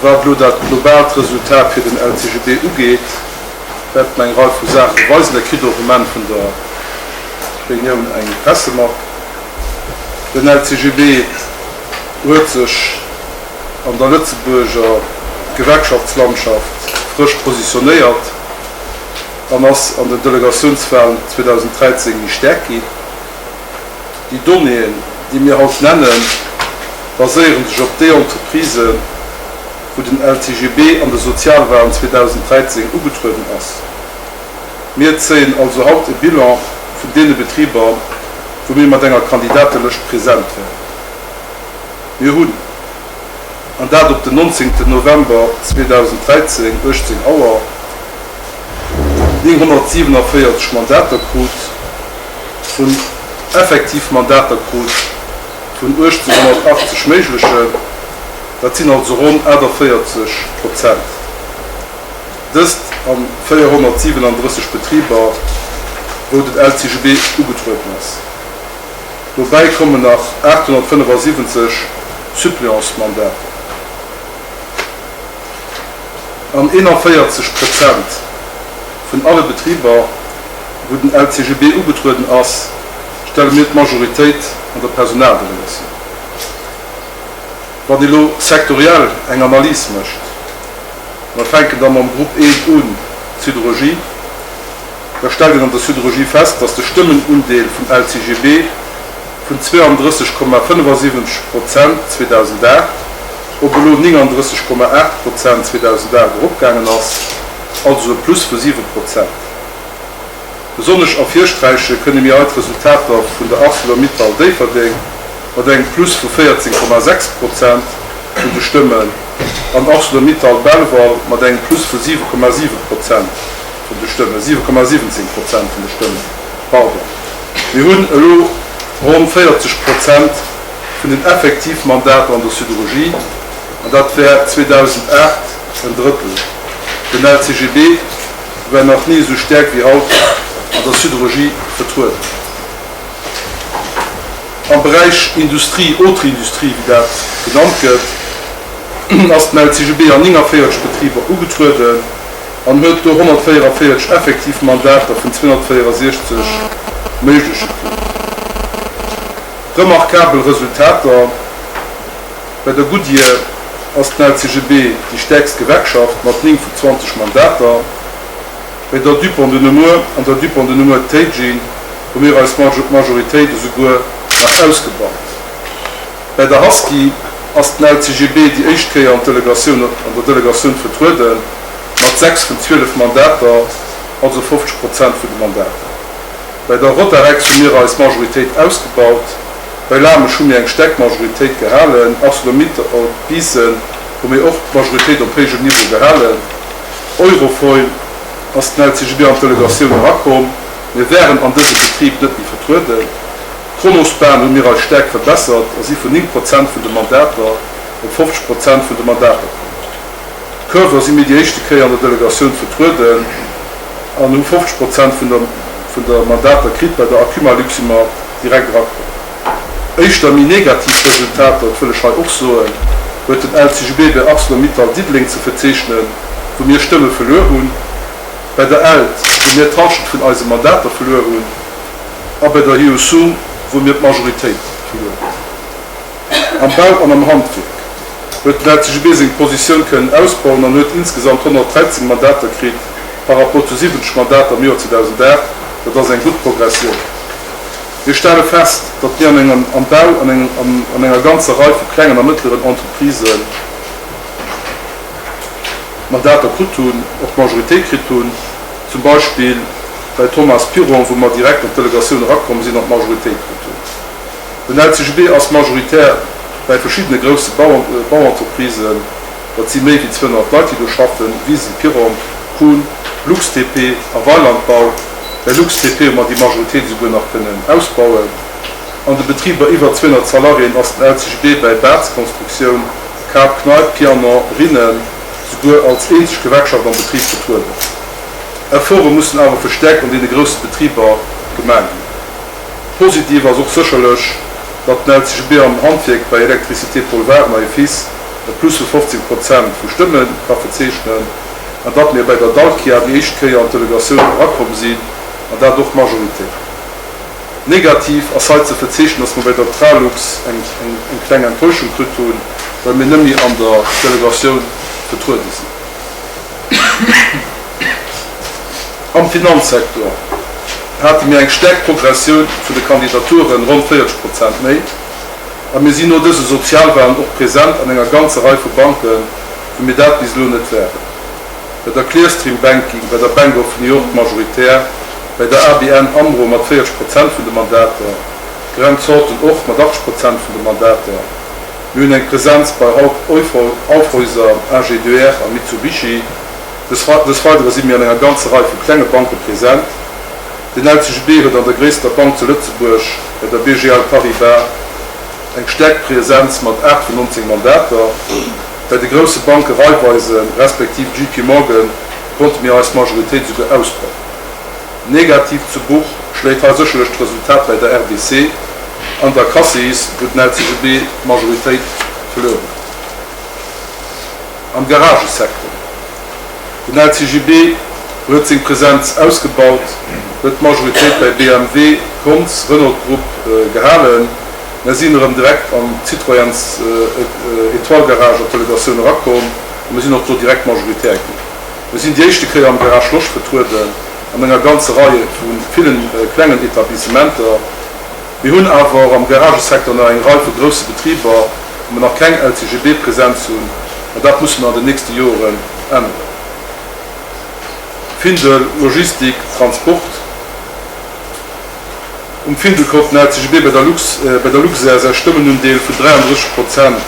Wat elo dat globaalt Resultat fir den LCGB ugeet, wäerte mer eng Rei vu Saache weisen. Der kritt och um Enn vun der Reunioun eng Pressemapp. Den LCGB huet sech an der Lëtzebuerger Gewerkschaftslandschaft frësch positionéiert an ass an den Delegatiounswalen 2013 méi staark ginn. Déi Donnéeën, déi mir haut nennen, baséiere sech op déi Entreprisen, wou den LCGB an de Sozialwalen 2013 ugetrueden ass. Mir zéien also haut e Bilan vun deene Betriber, wou mir mat enger Kandidatelëscht present waren. Mir hunn, an dat op den 19 November 2013, 18 Auer, 947 Mandater krut, vun effektiv Mandater krut vun 1.880 méiglechen, dat sinn also ronn 48 Prozent. Dëst a 437 Betriber, wou den LCGB ugetrueden ass. Dobäi kommen nach 875 Suppléantsmandater. An 41 Prozent vun alle Betriber, wou den LCGB ugetrueden ass, stelle mir d'Majoritéit an der Personaldelegatioun. Wann ee lo sektoriell eng Analys mécht, mer fänken da mam Grupp 1 un, d'Siderurgie, da stellt een an der Siderurgie fest, datt de Stëmmenundeel vum LCGB vun 32,75 Prozent 2008 op elo 39,8 Prozent 2008 eropgaangen ass, also e Plus vu 7 Prozent. Besonnesch ervirsträiche kënne mir hei d'Resultater vun der Arcelor-Mittal Déifferdeng mat engem Plus vu 14,6 Prozent vun de Stëmmen an Arcelor-Mittal Belval mat engem Plus vu 7,7 Prozent vun de Stëmmen, 7,17 Prozent vun de Stëmmen, pardon. Mir hunn elo ronn 40 Prozent vun den Effektivmandater an der Siderurgie an dat war 2008 en Drëttel. Den LCGB war nach ni esou staark wéi haut an der Siderurgie vertrueden. Am Beräich Industrie, autre Industrie, wéi dat genannt gëtt, ass den LCGB an 49 Betriber ugetrueden an huet do 144 effektiv Mandater vun 264 méigleche kritt. Remarkabel Resultater. Bei der Goodyear ass den LCGB déi stäerkst Gewerkschaft mat 9 vu 20 Mandater. Bei der Dupont de Nemours an der Dupont de Nemours Teijin hu mir eis Majoritéit esouguer nach ausgebaut. Bei der Husky ass den LCGB déi éischt Kéier an d'Delegatioun an der Delegatioun vertruede mat 6 vun 12 Mandater, also 50 Prozent vun de Mandater. Bei der Rotarex hu mir eis Majoritéit ausgebaut. Bei Lamesch hu mir eng staark Majoritéit gehalen. Arcelor-Mittal Biissen hu mir och d'Majoritéit op héijem Niveau gehalen. Eurofoil ass den LCGB an d'Delegatioun erakomm. Mir waren an dësem Betrib net méi vertrueden. Kronospan hu mir eis staark verbessert a si vun 9 Prozent vun de Mandater op 50 Prozent vun de Mandater komm. Körver si mir déi éischte Kéier an der Delegatioun vertrueden an hu 50 Prozent vun der Mandater kritt. Bei der Acumalux si mer direkt erakomm. Éischter méi negativ Resultater, dat wëll ech hei och soen, huet den LCGB bei Arcelor-Mittal Diddeleng ze verzeechnen, wou mir Stëmme verluer hunn, bei der elt, wou mir d'Halschent vun eise Mandater verluer hunn, a bei der Hyosung, wou mir d'Majoritéit verluer hunn. Am Bau an am Handwierk huet den LCGB seng Positioun kënnen ausbauen an huet insgesamt 113 Mandater kritt par rapport zu 70 Mandater am Joer 2008. Dat ass eng gutt Progressioun. Mir stelle fest, datt mir an engem am Bau an engem an enger ganzer Rei vu klengen a mëttleren Entreprisë Mandater kritt hunn, och d'Majoritéit kritt hunn, zum Beispill bei Thomas Piron, wou mer direkt an d'Delegatioun erakomm sinn an d'Majoritéit kritt hunn. Den LCGB ass majoritär bäi verschiddene grousse Bauentreprisen, dat si méi wéi 200 Leit, déi do schaffen, Wisen, Piron, Kuhn, LuxTP a Weiland Bau. Bei LuxTP hu mer déi Majoritéit esouguer nach kënnen ausbauen. An de Betriber iwwer 200 Salariéen ass den LCGB bäi Baatz Constructioun, Kap, Kneip, Pianon, Rinnen souguer als eenzeg Gewerkschaft am Betrib vertrueden. Efforte mussen awer verstäerkt an deene grousse Betriber gemaach ginn. Positiv ass och sécherlech, datt den LCGB am Handwierk bei Electricité Paul Wagner et Fils. e Plus vu 15 Prozent vu Stëmme ka verzeechnen an datt mir bei der Dalkia déi éischt Kéier an d'Delegatioun erakomm sinn an dat och majoritär. Negativ ass hei ze verzeechnen, datt mer bei der Tralux eng kleng Enttäuschung kritt hunn, well mir net méi an der Delegatioun vertruede sinn. Am Finanzsektor hate mir eng staark Progressioun vun de Kandidaturen, ronn 40 Prozent méi. A mir sinn no dëse Sozialwahlen och present an enger ganzer Rei vu Banken, wou mir dat bis elo net waren. Bei der Clearstream Banking, bei der Bank of New York majoritär, bei der ABN Amro mat 40 Prozent vun de Mandater, Grant Thornton och mat 80 Prozent vun de Mandater. Mir hunn eng Presenz bei Hauck Aufhäuser, AG2R a Mitsubishi. Des Weidere si mir an enger ganzer Rei vu klenge Banke present. Den LCGB huet an der gréisster Bank zu Lëtzebuerg, bei der BGL Paribas, eng staark Presenz mat 8 vun 19 Mandater. Bei de grousse Banke Raiffeisen respektiv JP Morgan konnte mir eis Majoritéit esouguer ausbauen. Negativ zu Buch schléit hei sécherlech d'Resultat bei der RBC an der Cassis, wou den LCGB d'Majoritéit verluer huet. Am Garagesecteur. Den LCGB huet seng Presenz ausgebaut, huet d'Majoritéit bei BMW, Konz, Renault Group gehalen. Mär sinn erëm direkt an d'Citroëns Etoile Garage an d'Delegatioun erakomm a mir sinn och do direkt majoritär ginn. Mir sinn déi éischte Kéier am Garage Losch vertrueden an enger ganzer Rei vu villen klengen Etablissementer. Mir hunn awer och am Garagesecteur nach eng Rei vu grousse Betriber, wou mer nach keng LCGB-Presenz hunn, an dat musse mer an den nächste Joren änneren. Findel, Logistik, Transport. Um Findel konnt den LCGB bei der Lux, bei der Luxair säi Stëmmenundeel vun 33 Prozent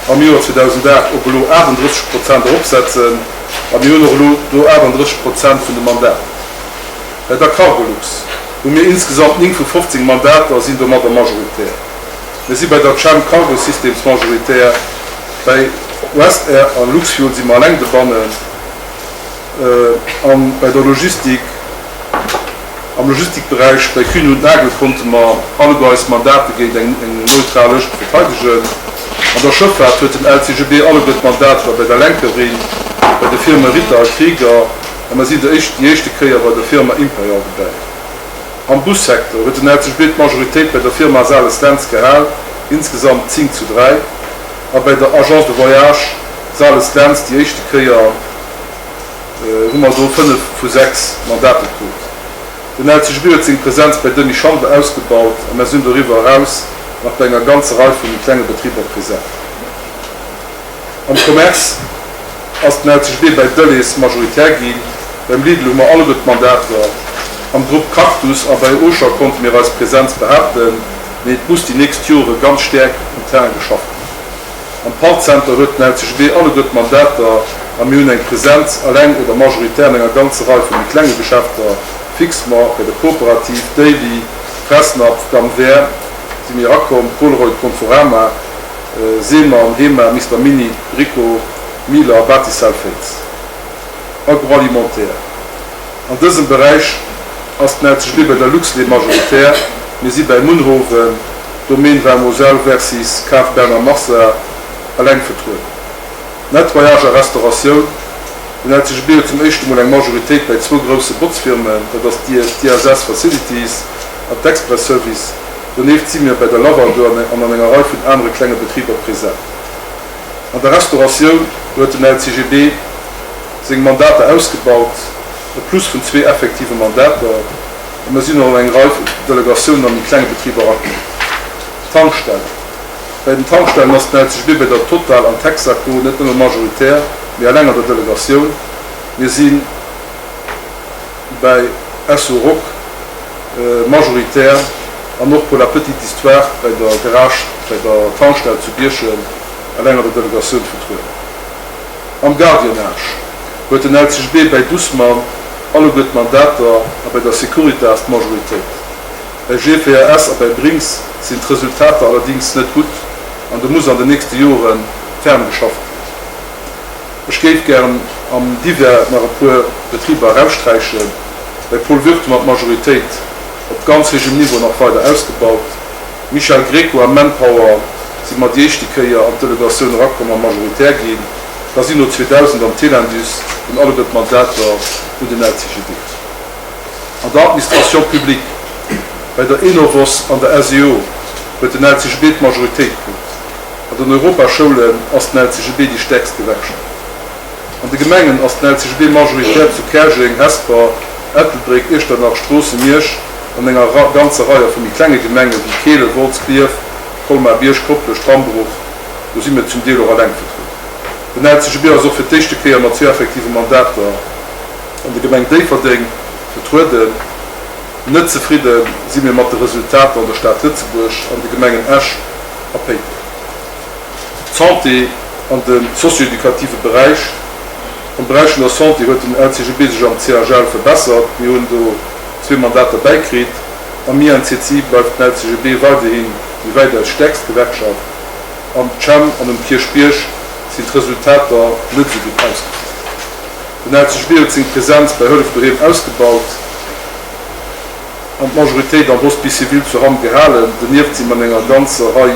am Joer 2008 op elo 38 Prozent eropsetzen, a mir hunn och elo do 38 Prozent vun de Mandater. Bei der Cargolux hu mir insgesamt 9 vu 15 Mandater, sinn domadder majoritär. Mir si bei der Chem Cargo Systems majoritär, bei Westair a Luxfuel si mer eleng dobannen a bei der Logistik, am Logistikberäich bei Kühne und Nagel konnte mer alleguer eis Mandate géint eng neutral Lëscht verteidegen. An der Schëffaart huet den LCGB alleguer d'Mandater bei der Lenkerin, bei de Firme Ritter a Krieger a mer sinn déi éischte Kéier bei der Firma Imperial dobäi. Am Bussecteur huet den LCGB d'Majoritéit bei der Firma Sales-Lentz gehal, insgesamt 10 zu 3, a bei der Agence de Voyage Sales-Lentz déi éischte Kéier hu mer do 5 vu 6 Mandater krut. Den LCGB huet seng Presenz bei Denis Schanwe ausgebaut a mer sinn doriwwer eraus nach bei enger ganzer Rei vu méi klenge Betriber present. Am Commerce ass den LCGB bei Delhaize majoritär ginn, beim Lidl hu mer alleguer d'Mandater, am Grupp Cactus a bei Auchan konnte mir eis Präsenz behaapten, mee et muss déi nächst Jore ganz stäerk um Terrain geschafft ginn. Am Parkcenter huet den LCGB alleguer d'Mandater a mir hunn eng Präsenz, alleng oder majoritär, an enger ganzer Rei vu méi klenge Geschäfter, Fixmer, bei der Cooperative, Daily, Fressnapf, Gamm Vert si mir erakomm, Colruyt, Conforama, Seemann, Hema, Mister Mini, Brico, Miler, Batisal, Féiz. Agroalimentaire, An dësem Beräich ass den LCGB bei der Luxlait majoritär. Mir si bäi Munhowen, Domaine Vin Moselle Versis, Cave Bernard Marsat eleng vertrueden. Nettoyage a Restauratioun, Den LCGB huet zum éischte Mol eng Majoritéit bäi zwou grousse Botzfirmen, dat ass d'ISS Facilities an d'Express Service. Donieft si mir bei der Lavandou an an enger Rei vun anere klenge Betriber present. An der Restauratioun huet den LCGB seng Mandater ausgebaut, e Plus vun zwee effektive Mandater, a mir sinn och an eng Rei vun Delegatiounen a méi klenge Betriber erakomm. Tankstellen, Bei den Tankstellen ass den LCGB bei der Total an Texaco net nëmme majoritär, mee eleng an der Delegatioun. Mir si bäi Esso Rock majoritär an och pour la petite histoire bei der Garage, bei der Tankstell zu Bierchem eleng an der Delegatioun vertrueden. Am Gardiennage huet den LCGB bäi Dussmann alleguer d'Mandater a bei der Securitas d'Majoritéit. Bei GVRS a bei Brink's sinn d'Resultater allerdings net gutt an do muss an den nächste Jore ferm geschafft ginn. Ech géif gären am Divers nach e puer Betriber eraussträichen. Bei Paul Würth hu mer d'Majoritéit op ganz héijem Niveau nach weider ausgebaut. Michel Greco a Manpower. si mer déi éischte Kéier an d'Delegatioun erakomm a majoritär ginn. Casino 2000 an Telindus hunn alleguer d'Mandater un den LCGB. An der Administration publique, bei der Enovos an der SEO huet den LCGB d'Majoritéit krut. An den Europaschoulen ass den LCGB déi stäerkst Gewerkschaft. An de Gemengen ass den LCGB majoritär zu Käerjeng, Hesper, Ettelbréck, Iechternach, Stroossen, Miersch an enger ganzer Reier vu méi klenge Gemenge wéi Kehlen, Wolz, Klierf, Colmar, Bierg, Koplescht, Rambruch. Do si mir zum Deel och alleng vertrueden. Den LCGB ass och fir d'éischte Kéier mat zwee effektive Mandater an der Gemeng Déifferdeng vertrueden. Net zefridde si mir mat de Resultater an der Stad Lëtzebuerg an de Gemengen Esch a Péiteng. D'Santé an de socio-educative Beräich. Am Beräich vun der Santé huet den LCGB sech am CHL verbessert. Mir hunn do zwee Mandater bäikritt. Am INCCI bleift den LCGB weiderhin déi wäitaus stäerkst Gewerkschaft. Am Chem an um Kierchbierg sinn d'Resultater net esou gutt ausgefall. Den LCGB huet seng Presenz bei Hëllef Doheem ausgebaut an d'Majoritéit am Hospice civil zu Hamm gehalen. Donieft si mer an enger ganzer Rei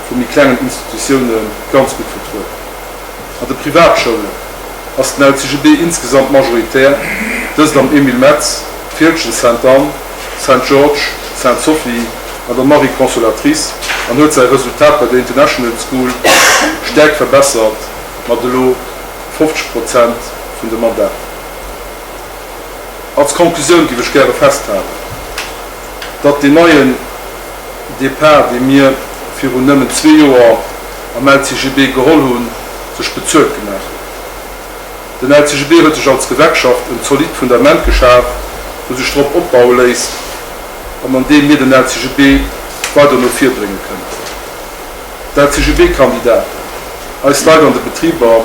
vu méi klengen Institutioune ganz gutt vertrueden. An de Privatschoulen ass den LCGB insgesamt majoritär, dëst am Emile Metz, Fieldgen, Sainte-Anne, Saint-Georges, Sainte-Sophie an der Marie-Consolatrice an huet säi Resultat bei der International School staark verbessert mat elo 50 Prozent vun de Mandater. Als Konklusioun géif ech gäre festhalen, datt deen neien Départ, dee mir virun nëmmen zwee Joer am LCGB geholl hunn, sech bezuelt gemaach huet. Den LCGB huet sech als Gewerkschaft en zolidd Fundament geschaf, wou sech drop opbaue léisst an an deem mir den LCGB weider no vir brénge kënnen. D'LCGB-Kandidaten, eis Leit an de Betriber,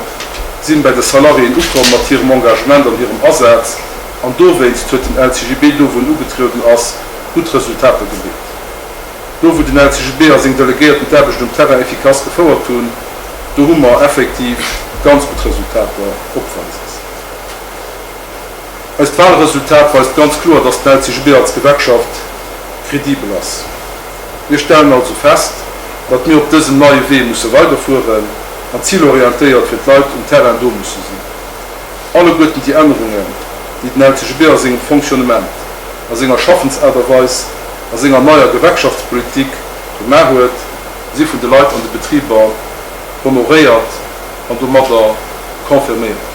sinn bei de Salariéen ukomm mat hirem Engagement an hirem Asaz an dowéinst huet den LCGB do wou en ugetrieden ass, gutt Resultater geleet. Do wou den LCGB a seng Delegéierten d'Aarbecht um Terrain efficace gefouert hunn, do hu mer effektiv ganz gutt Resultater opweises. Eist Wahlresultat weist ganz kloer, dass den LCGB als Gewerkschaft kredibel ass. Mir stellen also fest, datt mir op dësem neie Wee musse weiderfueren an zilorientéiert fir d'Leit um Terrain do musse sinn. Alleguerten déi Ännerungen, déi den LCGB a sengem Fonctionnement, a senger Schaffensaart a Weis, a senger neier Gewerkschaftspolitik gemaach huet, si vun de Leit an de Betriber honoréiert an domadder confirméiert ginn.